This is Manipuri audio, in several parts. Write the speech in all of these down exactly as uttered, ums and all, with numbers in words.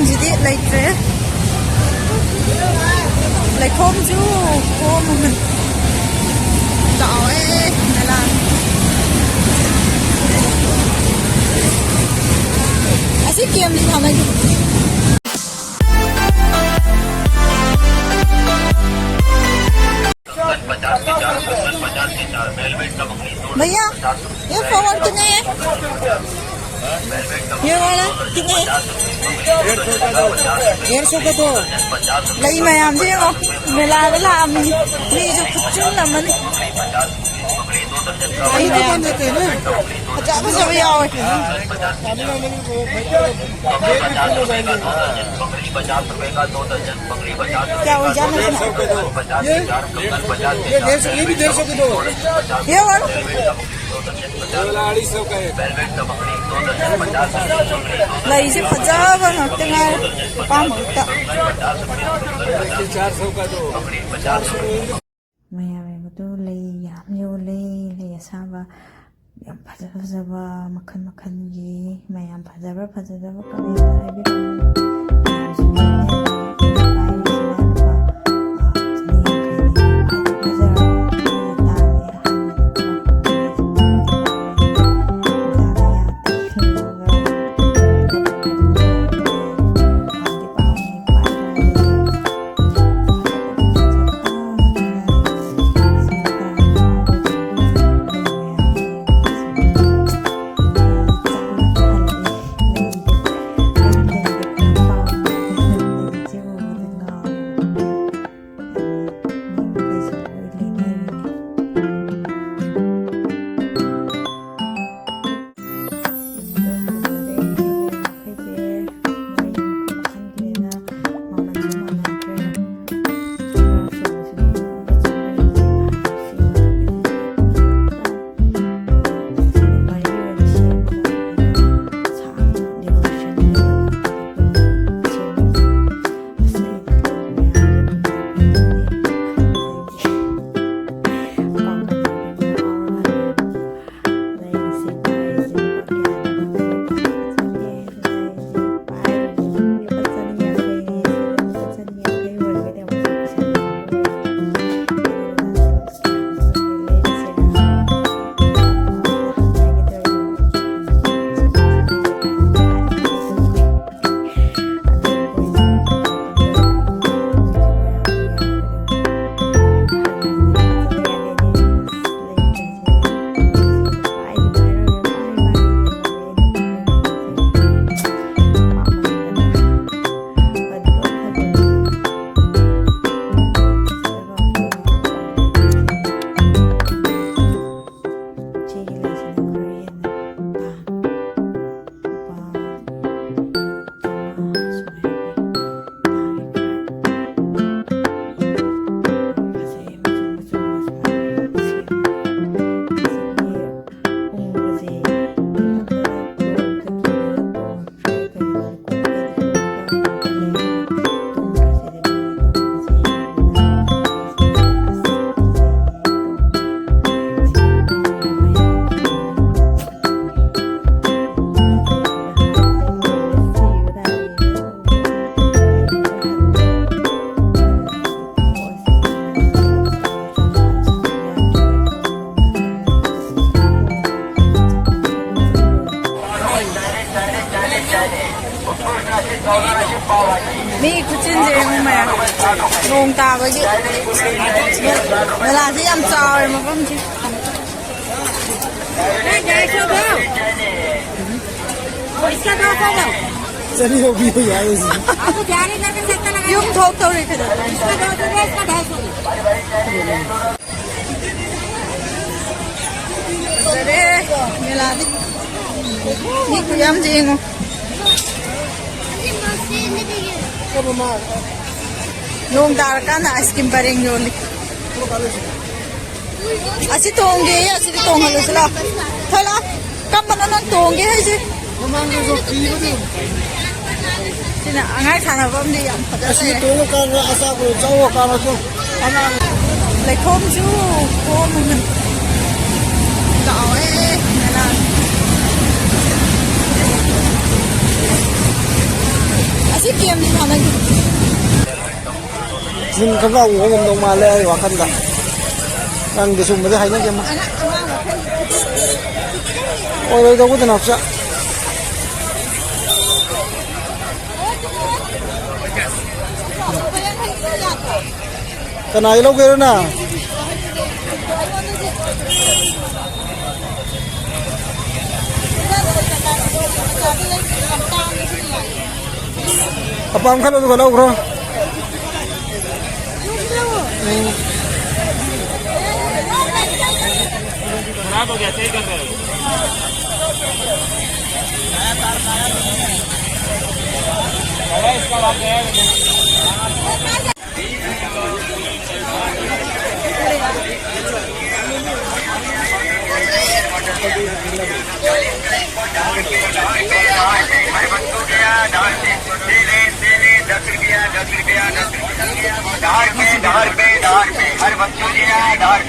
ꯁꯤꯗꯤ ꯂꯩꯇ꯭ꯔꯦ꯫ ꯂꯩꯈꯣꯝꯁꯨ ꯈꯣꯝ ꯑꯃ ꯆꯥꯎꯋꯦ꯫ ꯃꯦꯂꯥ꯫ ꯑꯁꯤ ꯀꯦꯝꯁꯤ ꯊꯥꯅꯒꯦ꯫ भैया, ये फ्लावर कितने हैं? ये वाला कितने हैं? डेढ़ सौ का दो। ꯂꯩ ꯃꯌꯥꯝꯁꯦ ꯌꯦꯡꯉꯣ, ꯃꯦꯂꯥꯗ ꯂꯥꯛꯑꯝꯃꯤꯅꯤ꯫ ꯃꯤꯁꯨ ꯈꯨꯠꯆꯤꯜ ꯑꯃꯅꯤ꯫ ꯑꯩ ꯃꯌꯥꯝ ꯗꯨꯀꯥꯟ ꯅꯠꯇꯦꯅꯦ꯫ ꯐꯖ ꯐꯖꯕ ꯌꯥꯎꯋꯦ꯫ ꯀꯌꯥ ꯑꯣꯏꯖꯥꯠꯅꯣ ꯁꯤꯅ? ये, ये डेढ़ सौ, ये भी डेढ़ सौ की दो। ये वाला? ये वाला अढ़ाई सौ का है। ꯂꯩꯁꯦ ꯐꯖꯕ ꯉꯥꯛꯇ ꯉꯥꯏꯔꯦ꯫ ꯑꯄꯥꯝꯕ ꯉꯥꯛꯇ꯫ ये चार सौ का दो। चार सौ में ꯃꯌꯥꯝ ꯌꯦꯡꯕꯗꯣ ꯂꯩ ꯌꯥꯝ ꯌꯣꯜꯂꯦ꯫ ꯂꯩ ꯑꯁꯥꯕ ꯌꯥꯝ ꯐꯖ ꯐꯖꯕ ꯃꯈꯜ ꯃꯈꯜꯒꯤ ꯃꯌꯥꯝ ꯐꯖꯕ꯭ꯔꯥ ꯐꯖꯗꯕ꯭ꯔꯥ ꯀꯃꯦꯟꯇ ꯍꯥꯏꯕꯤꯔꯛꯑꯣ꯫ ꯃꯌꯥꯝꯁꯨ ꯌꯦꯡꯅꯩ꯫ ꯑꯩꯅ ꯄꯥꯏꯔꯤꯁꯤꯅ ꯂꯨꯄꯥ, ꯑ, ꯆꯅꯤ ꯌꯥꯡꯈꯩꯅꯦ꯫ ꯐꯖꯔꯕ ꯇꯥꯡꯉꯦ꯫ ꯑꯍꯥꯟꯕꯗ ꯄꯨꯔꯛꯄ ꯃꯤꯁꯨ ꯄꯥꯝꯗꯤ ꯄꯥꯝꯃꯦ꯫ ꯗꯥꯝ ꯌꯥꯗꯦ꯫ ꯄꯥꯝꯗꯤ ꯄꯥꯝꯃꯦ꯫ ꯄꯥꯏꯔꯤꯁꯤꯅ ꯃꯤ ꯈꯨꯆꯤꯟꯁꯦ ꯌꯦꯡꯉꯨ ꯃꯌꯥꯝ꯫ ꯅꯣꯡ ꯇꯥꯕꯒꯤ꯫ ꯃꯦꯂꯥꯁꯦ ꯌꯥꯝ ꯆꯥꯎꯔꯦ ꯃꯐꯝꯁꯦ꯫ ꯆꯅꯤ ꯂꯧꯕꯤꯕ ꯌꯥꯔꯣꯏꯁꯤ꯫ ꯌꯨꯝ ꯊꯣꯛꯇꯧꯔꯦ ꯀꯩꯗꯧꯔꯦ? ꯐꯖꯔꯦ ꯃꯦꯂꯥꯗꯤ꯫ ꯃꯤ ꯈꯨꯌꯥꯝꯁꯦ ꯌꯦꯡꯉꯣ꯫ ꯅꯣꯡ ꯇꯥꯔꯀꯥꯟꯗ ꯑꯥꯏꯁ ꯀ꯭ꯔꯤꯝ ꯄꯔꯦꯡ ꯌꯣꯜꯂꯤ꯫ ꯑꯁꯤ ꯇꯣꯡꯒꯦ, ꯑꯁꯤꯗꯤ ꯇꯣꯡꯍꯜꯂꯨꯁꯤ ꯂꯥꯎ꯫ ꯊꯣꯏ ꯂꯥꯎ꯫ ꯀꯝꯕꯅꯣ ꯅꯪ ꯇꯣꯡꯒꯦ ꯍꯥꯏꯁꯦ? ꯃꯃꯥꯡꯗꯁꯨ ꯄꯤꯕꯗꯨ꯫ ꯁꯤꯅ ꯑꯉꯥꯡ ꯁꯥꯟꯅꯐꯝꯗꯤ ꯌꯥꯝ ꯐꯖꯅ ꯑꯁꯤ ꯂꯩꯔꯦ꯫ ꯇꯣꯡꯉꯀꯥꯟꯗ ꯑꯆꯥꯄꯣꯠ ꯆꯥꯎ ꯀꯥꯟꯗ ꯑꯉꯥꯡ ꯂꯩꯈꯣꯝꯁꯨ ꯈꯣꯝ ꯆꯥꯎꯋꯦ꯫ ꯑꯁꯤ ꯒꯦꯝꯗꯤ ꯁꯥꯟꯅꯒꯦ꯫ ꯁꯤꯝ ꯈꯪꯒꯥꯎ ꯎꯕ ꯉꯝꯗꯧ ꯃꯥꯜꯂꯦ ꯑꯩ ꯋꯥꯈꯜꯗ꯫ ꯅꯪꯗꯤ ꯁꯨꯝꯕꯗꯤ ꯍꯥꯏꯅꯗꯦ ꯑꯃ꯫ ꯑꯣꯏꯔꯣꯏꯗꯧꯕꯗ ꯅꯥꯎꯆꯥ꯫ ꯀꯅꯥꯒꯤ ꯂꯧꯒꯦꯔꯣ ꯅꯪ? ꯑꯄꯥꯝ ꯈꯜꯂꯣ ꯑꯗꯨꯒ ꯂꯧꯈ꯭ꯔꯣ꯫ ꯎꯝ꯫ खराब हो गया, सही कर रहे हो। अरे, इसका बात है। दस रुपया, दस रुपया, दस रुपया। दस रुपया, दस रुपया। हर वस्तु गया, दस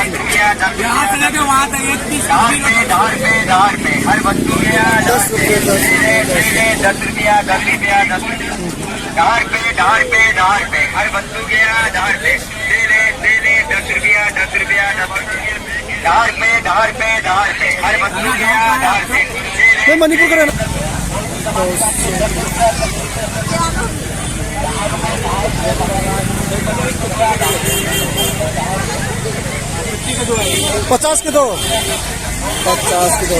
रुपया, दस रुपया। यहाँ से लेके वहाँ तक एक पीस दस रुपया, दस रुपया, दस रुपया। हर वस्तु गया, दस रुपया, दस रुपया। दस रुपया, दस रुपया, दस रुपया। दस रुपया, दस रुपया, दस रुपया। हर वस्तु गया, दस रुपया। ले ले, ले ले, दस रुपया, दस रुपया, दस रुपया। दस रुपया, दस रुपया, दस रुपया। हर वस्तु गया, दस रुपया। ले ले, ले ले। पचास के दो। पचास के दो।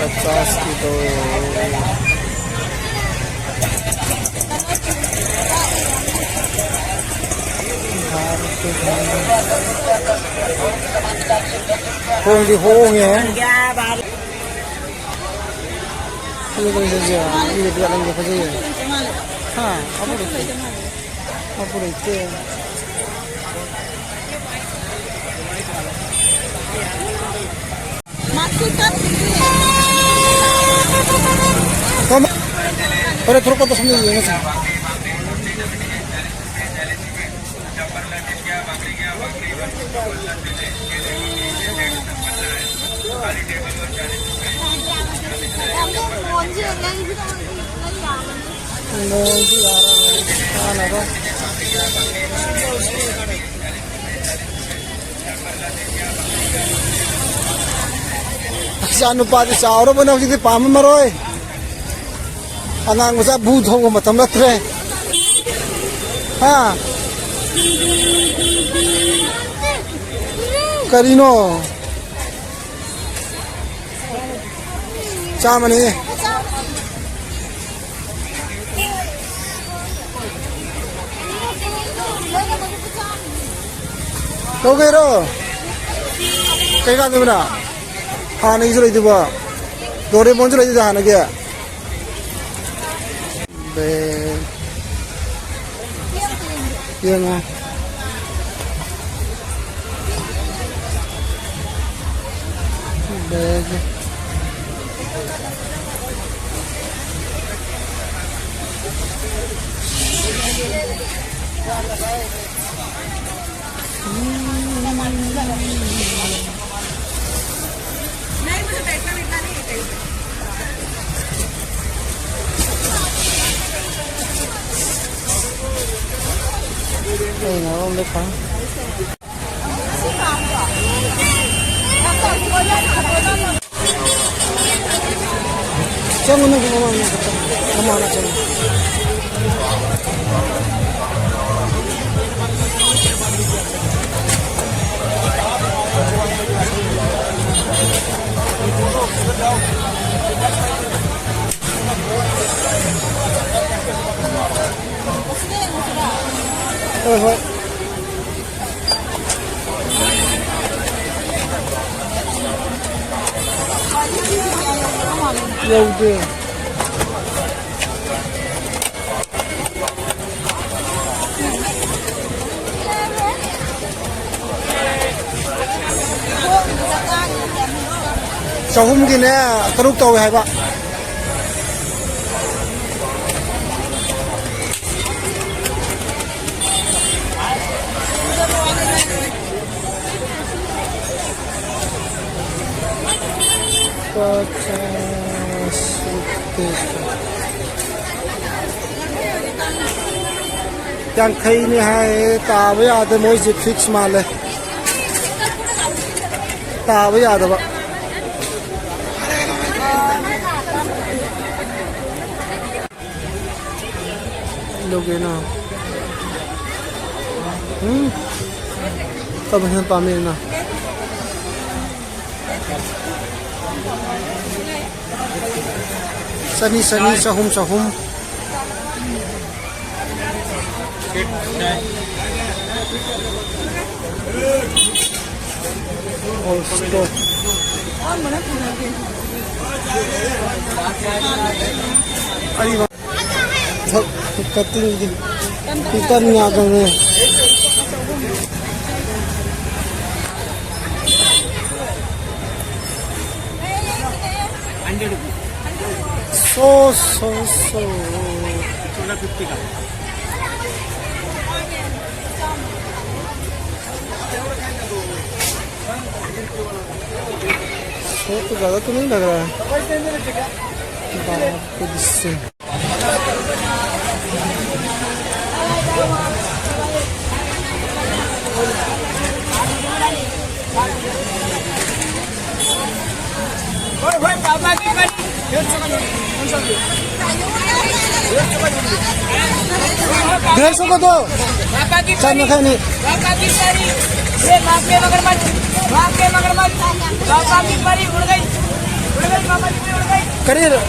पचास के दो। ꯍꯣꯡꯗꯤ ꯍꯣꯡꯉꯦ꯫ ꯐꯖꯩ, ꯐꯖꯩ, ꯐꯖꯩ꯫ ꯃꯤꯅ ꯄꯤꯔꯛꯅꯕꯗꯣ ꯐꯖꯩꯌꯦ꯫ ꯍꯥ? ꯑꯐꯕ ꯂꯩꯇꯦ꯫ ꯑꯐꯕ ꯂꯩꯇꯦ꯫ ꯍꯣꯔꯦꯟ ꯊꯣꯛꯂꯛꯄꯗ ꯁꯨꯝ ꯌꯦꯡꯉꯁꯤ꯫ ꯃꯣꯟꯁꯨ ꯌꯥꯔꯔꯣꯏ ꯆꯥꯅꯕ꯫ ꯏꯆꯥ ꯅꯨꯄꯥꯗꯤ ꯆꯥꯎꯔꯕꯅ ꯍꯧꯖꯤꯛꯇꯤ ꯄꯥꯝꯃꯝꯃꯔꯣꯏ꯫ ꯑꯉꯥꯡ ꯃꯆꯥ ꯚꯨ ꯊꯧꯕ ꯃꯇꯝ ꯅꯠꯇ꯭ꯔꯦ꯫ ꯍꯥ? ꯀꯔꯤꯅꯣ? ꯆꯥꯝꯃꯅꯤ꯫ ꯂꯧꯒꯦꯔꯣ? ꯀꯩ ꯀꯥꯟꯗꯕꯅ? ꯍꯥꯟꯅꯒꯤꯁꯨ ꯂꯩꯗꯨꯕ꯫ ꯗꯣꯔꯦꯃꯣꯟꯁꯨ ꯂꯩꯗꯨꯗ ꯍꯥꯟꯅꯒꯤ꯫ ꯕꯦ-, ꯌꯦꯡꯉꯣ꯫ ꯕꯦꯒ꯫ ꯑꯩꯅ ꯑꯃꯨꯛ ꯂꯩꯈ꯭ꯔꯦ꯫ ꯆꯪꯉꯨ, ꯅꯪꯒꯤ ꯃꯃꯥꯡꯗ ꯆꯪꯉꯨ꯫ ꯃꯃꯥꯡꯗ ꯆꯪꯉꯨ꯫ ꯍꯣꯏ, ꯍꯣꯏ꯫ ꯌꯧꯗꯦ꯫ ꯆꯍꯨꯝꯒꯤꯅꯦ, ꯇꯔꯨꯛ ꯇꯧꯋꯦ ꯍꯥꯏꯕ꯫ ꯄꯆꯥꯁ ꯔꯨꯄꯤꯌꯥ꯫ ꯌꯥꯡꯈꯩꯅꯤ ꯍꯥꯏꯌꯦ, ꯇꯥꯕ ꯌꯥꯗꯦ, ꯃꯣꯏꯁꯦ ꯐꯤꯛꯁ ꯃꯥꯜꯂꯦ꯫ ꯇꯥꯕ ꯌꯥꯗꯕ꯫ ꯂꯧꯒꯦꯅ꯫ ꯎꯝ꯫ ꯀꯔꯝꯕꯅ ꯍꯦꯟꯅ ꯄꯥꯝꯃꯤ ꯅꯪ? ꯆꯅꯤ, ꯆꯅꯤ, ꯆꯍꯨꯝ, ꯆꯍꯨꯝ꯫ All stock. ꯑꯔꯤꯕ꯫ ꯀꯠꯇꯤꯡꯒꯤ ꯀꯤꯇꯟ ꯉꯥꯛꯇꯅꯦ꯫ So, so, so. So तो ज्यादा तो नहीं लग रहा है। बाप रे, इससे। डेढ़ सौ का दो। पापा की परी, पापा की परी। ये माँ के मगरमच्छ, माँ के मगरमच्छ। पापा की परी उड़ गई, उड़ गई, पापा की परी उड़ गई। करिए।